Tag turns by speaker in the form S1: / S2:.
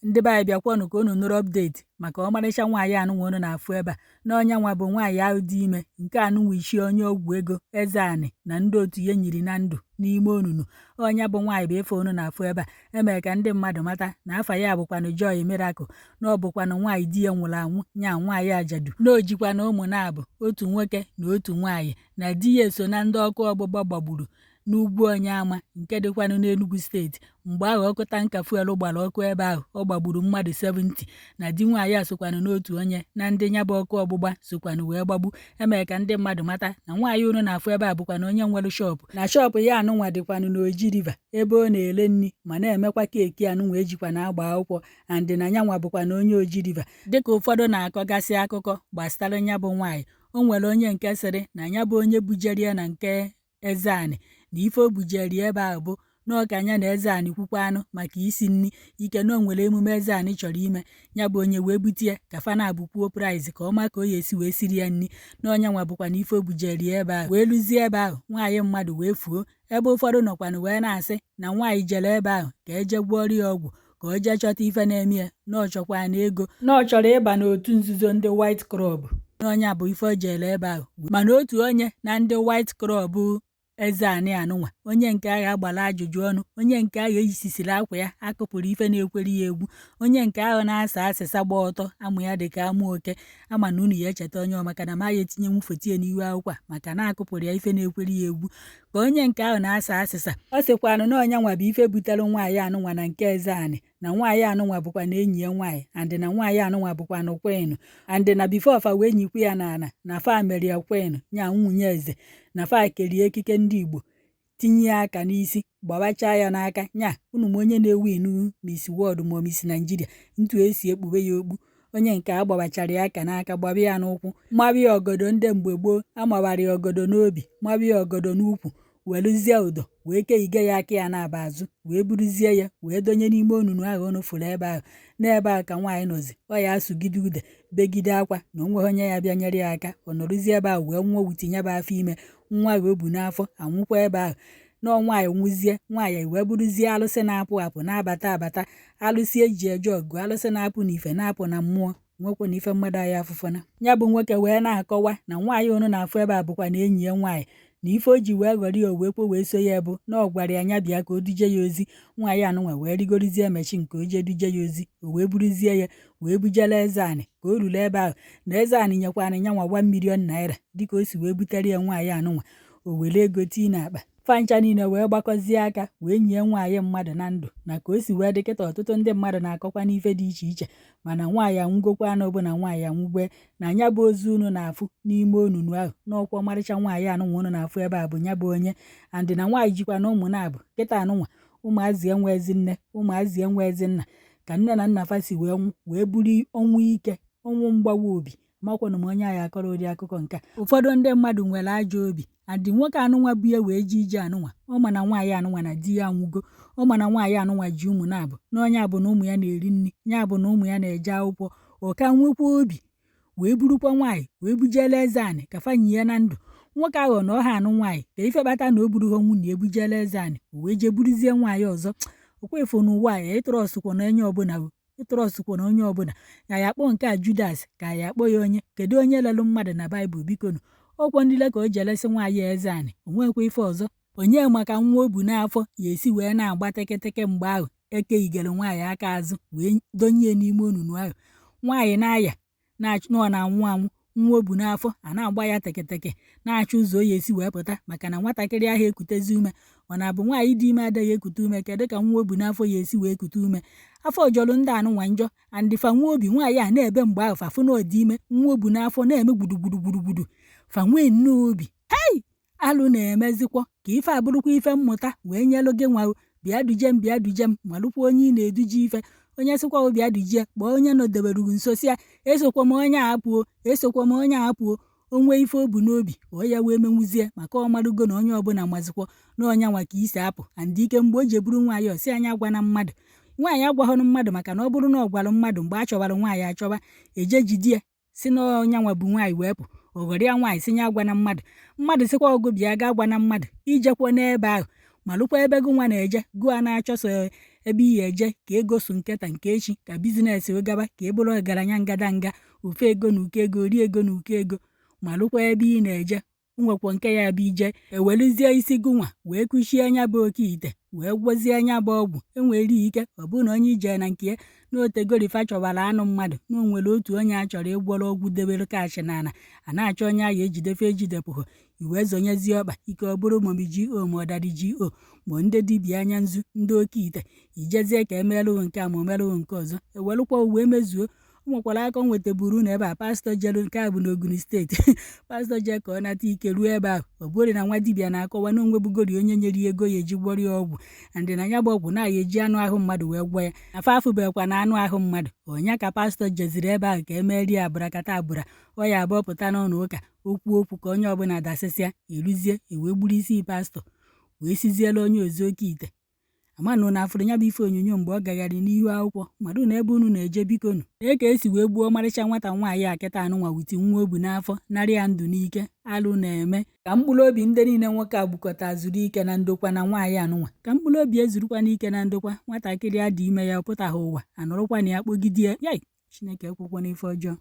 S1: Ndị be anyị, bịakwanụ ka unu nụrụ update maka ọmarịcha nwaanyị anụnwa unu na-afụ ebe a. Na onye nwa bụ nwaanyị ahụ dị ime nke anụnwa ichie onye ọgwụ ego Eze-Anị na ndị otu ya nyiri na ndụ n'ime onunu. Onye bụ nwaanyị bụ ife unu na-afụ ebe a. Emere ka ndị mmadụ mata na afa ya bụkwanụ Joy Miracle, na ọ bụkwanụ nwaanyị di ya nwụrụ anwụ, nya nwaanyị ajadu, na o jikwanụ ụmụ naabọ, otu nwoke na otu nwaanyị, na di ya eso na ndị ọkụ ọgbụgba gbagburu n'Ugwu Onyeama nke dịkwanụ n'Enugu Steeti mgbe ahụ ọkụ tanker fuel gbara ọkụ ebe ahụ ọ gbagburu mmadụ 70, na di nwaanyị a sokwanụ n'otu onye na ndị nya bụ ọkụ ọgbụgba sokwanụ wee gbagbu. Emere ka ndị mmadụ mata na nwaanyị unu na-afụ ebe a bụkwanụ onye nwere shop, na shop ya anụnwa dịkwanụ n'Oji River, ebe ọ na-ele nri ma na-emekwa cake anụnwa ejikwa na agba akwụkwọ, and na nyanwa bụkwanụ onye Oji River. Dịka ụfọdụ na-akọgasị akụkọ gbasara nya bụ nwaanyị, o nwere onye nke sịrị na ya bụ onye bujere ya na nke Eze-Anị, na ife o bujere ya ebe ahụ bụ na ọ ka nya na Eze-Anị kwukwanụ maka isi nri ike, na o nwere emume Eze-Anị chọrọ ime. Ya bụ onye wee bute ya ka fa naabọ kwuo price ka ọ ma ka o ya esi wee siri ya nri, na onye nwa bụkwa na ife o bujere ya ebe ahụ. Wee luzie ebe ahụ, nwaanyị mmadụ wee fuo. Ebe ụfọdụ nọkwanụ wee na-asị na nwaanyị jere ebe ahụ ka eje gwọọrọ ya ọgwụ, ka o jee chọta ife na-eme ya, na ọ chọkwa na ego, na ọ chọrọ ịba n'otu nzuzo ndị White Club, na onye bụ ife o jere ebe ahụ. Mana otu onye na ndị White Club Eze-Anị anụnwa, onye nke agha agbara ajụjụ ọnụ, onye nke ahụ eyisisiri akwa ya akụpụrụ ife na-ekwere ya egwu, onye nke ahụ na-asa asịsa gba ọtọ, amụ ya dị ka amụ oke ama na unu ya echeta onye ọ, maka na ma ya etinyenwu foto ya n'ihu akwụkwọ a, maka na akụpụrụ ya ife na-ekwere ya egwu. Ka onye nke ahụ na-asa asịsa, ọ sịkwanụ na onye nwa bụ ife butere nwaanyị anụnwa na nke Eze-Anị, na nwaanyị anụnwa bụkwa na enyi ya nwaanyị, and na nwaanyị anụnwa bụkwa na queen, and na before fa wee nyikwu ya n'ala, na fa mere ya queen, nya nwunye eze, na fa kerie ekike ndị Igbo, tinye ya aka n'isi, gbawachaa ya n'aka. Nya unu ma onye na-ewin Miss World ma Miss Nigeria, ntu esi ekpube ya okpu, onye nke a gbawachara ya aka n'aka, gbaba ya n'ụkwụ, maba ya ọgọdọ. Ndị mgbe gboo amawara ya ọgọdọ n'obi, maba ya ọgọdọ n'ukwu, weluzie ụdọ wee keige ya aka ya na-aba azụ, wee buruzie ya wee donye n'ime onunu ahụ unu fụrụ ebe ahụ. N'ebe ahụ ka nwaanyị nọzi, ọ ya asụgide ude, begide akwa na onweghị onye ya bịa nyere ya aka. Ọ nọrụzie ebe ahụ wee nwụọ with nyaba afọ ime. Nwa ahụ o bu n'afọ anwụkwa ebe ahụ. Na nwaanyị nwụzie, nwaanyị wee bụrụzie alụsị na-apụ apụ, na-abata abata, alụsị eji eje ọgụ, alụsị na-apụ n'ife, na-apụ na mmụọ, nwekwa na ife mmadụ anyị afụfụna. Ya bụ nwoke wee na-akọwa na nwaanyị unu na-afụ ebe a bụkwa na enyi ya nwaanyị, na ife o ji wee ghọrọ ya, o wee kwe wee so ya bụ na ọ gwara ya nya bịa ka o duje ya ozi. Nwaanyị anụnwa wee rigorozie machine ka o jee duje ya ozi. O wee buruzie ya wee bujere Eze-Anị. Ka o ruru ebe ahụ, na Eze-Anị nyekwana nyanwa 1 million naira, dịka o si wee butere ya nwaanyị anụnwa. O were ego tii n'akpa fa ncha niile wee gbakọzie aka wee nyie nwaanyị mmadụ na ndụ. Na ka o si wee dị kịta, ọtụtụ ndị mmadụ na-akọkwa n'ife dị iche iche, mana nwaanyị anwụgokwa anụ bụ na nwaanyị anwụgwe, na nya bụ ozu unu na-afụ n'ime onunu ahụ n'ọkwa ọmarịcha nwaanyị anụnwa unu na-afụ ebe a bụ nya bụ onye, and na nwaanyị jikwa na ụmụ na-abụ kịta anụnwa, ụmụazị enwe ezi nne, ụmụazị enwe ezi nna, ka nne na nna fa si wee nwụ, wee buru ọnwụ ike, ọnwụ mgbawa obi. Makwanụ m onye anyị akọrọ ụdị akụkọ nke a. Ụfọdụ ndị mmadụ nwere ajọ obi, and nwoke anụnwa bụ ya wee ji ije anụnwa, ọ ma na nwaanyị anụnwa na di ya anwụgo, ọ ma na nwaanyị anụnwa ji ụmụ na-abụ, na onye bụ na ụmụ ya na-eri nri, ya bụ na ụmụ ya na-eje akwụkwọ. Ọ ka nwekwa obi wee burukwa nwaanyị wee bujele Eze-Anị ka fa nyie na ndụ. Nwoke ahụ na ọha anụ nwaanyị ka ife kpata na o buru ha nwunye ebujele Eze-Anị, o wee jee buruzie nwaanyị ọzọ. Okwa ifo n'ụwa ya, ịtrustụkwa na onye ọbụla, ịtrustụkwa na onye ọbụla. Ya ya akpọ nke a Judas, ka ya akpọ ya onye, kedu onye lelụ mmadụ na Baịbụl? Bikonu, ọkwọ ndile ka o ji elesi nwaanyị Eze-Anị, o nwekwa ife ọzọ. Onye maka nwa o bu n'afọ ya esi wee na-agba tịkịtịkị mgbe ahụ ekeigere nwaanyị aka azụ wee donye n'ime onunu ahụ. Nwaanyị na-aya na ọ na-anwụ anwụ, nwa o bu n'afọ a na-agba ya tịkịtịkị, na-achọ ụzọ o ya esi wee pụta, maka na nwatakịrị ahụ ekutezi ume. Ọ na-abụ nwaanyị dị ime adịghị ekute ume, kedu ka nwa o bu n'afọ ya esi wee kute ume? Afọ jọrọ ndị anụnwa njọ, and fa nwa obi nwaanyị a na-ebe mgbe ahụ fa fụ na ọ dị ime, nwa o bu n'afọ na-eme gbudugburu gburugburu, fa nwee nnọọ obi. Hei, alụ na-emezikwa ka ife abụrụkwa ife mmụta wee nyelụ gị nwa. Bịa duje m, bịa duje m, malụkwa onye ị na-eduje ife. Onye sịkwa bịa duje, kpọọ onye nọdebere gị nso, sị ya esokwa m onye a apụo, esokwa m onye a apụo. O nwee ife o bu n'obi ọ ya wee menwuzie, maka ọ marụgo na onye ọbụla mazikwa na ọnya nwa ka isi apụ. And ike mgbe o ji eburu nwaanyị, ọ sị anya agwa na mmadụ. Nwaanyị agwaghọnụ mmadụ, maka na ọ bụrụ na ọ gwara mmadụ mgbe a chọwara nwaanyị achọwa, eje jide ya si na ọnya nwa bụ nwaanyị wee pụ. Oghọrọ ya nwaanyị si nya agwa na mmadụ. Mmadụ sịkwa ọgụ bịa ga agwa na mmadụ, ijekwa n'ebe ahụ, malụkwa ebe gụ nwa na-eje. Gụa na-achọso Ebe ị ya eje ka ego so nketa nke echi, ka business gaba, ka ị bụrụ ọgaranya ngadanga, ofe ego na ụkọ ego, rie ego na ụkọ ego. Ma lụkwa ebe ị na-eje nwekwa nke ya bụ ije eweluzie isi gụnwa wee kuchie nya bụ oke ite, wee gwọzie nya bụ ọgwụ. Enwere ike ọ bụrụ na onye ije na nke ya na otegorifa chọwara anụ mmadụ, na o nwere otu onye a chọrọ ịgwọrọ ọgwụ debere kaachị n'ala, a na-achọ onye ahụ ejidefe ejidepụghọ, iwee zonyezie ọkpa ike, ọ bụrụ Mummy G.O ma ọ Daddy G.O ma ndị dibịa anya nzu, ndị oke ite, ijezie ka emerụghị nke a ma o merụghị nke ọzọ, ewelụkwa uwe mezuo. O nwekwara akọ nwetaburu na ebe a pastọ jelu, nke a bụ n'Ogun Steeti. Pastọ jee ka ọ nata ike, ruo ebe ahụ, ọ bụrụ na nwa dibịa na-akọwa na onwebugori onye nyere ya ego ya eji gwọrọ ya ọgwụ, and na ya bụ ọgwụ na-aya eji anụ ahụ mmadụ wee gwọ ya, na fa afụbekwa na anụ ahụ mmadụ. Ọnya ka pastọ jeziri ebe ahụ ka emeri ya abụrakata abụra, ọ ya abụọ pụta n'ụlọ ụka, okwu okwu ka onye ọbụla dasịsịa, eruzie ewee gburu isi pastọ wee siziela onye ozi oke ite. Amanụ na afụrụ ya bụ ife onyonyo mgbe ọ gagharị n'ihu akwụkwọ mmadụ na ebe unu na-eje. Bikonu, ee, ka esi wee gbuo ọmarịcha nwata nwaanyị a kịta anụnwa with nwa o bu n'afọ, narị ya ndụ n'ike. Alụ na-eme. Ka mkpụrụ obi ndị niile nwoke a gbukọta zuru ike na ndokwa, na nwaanyị anụnwa, ka mkpụrụ obi ezurukwa n'ike na ndokwa. Nwatakịrị a dị ime ya ọ pụtaghị ụwa, anọrọkwa na ya kpọgidie ya. Chineke ekwekwana ife ọjọọ.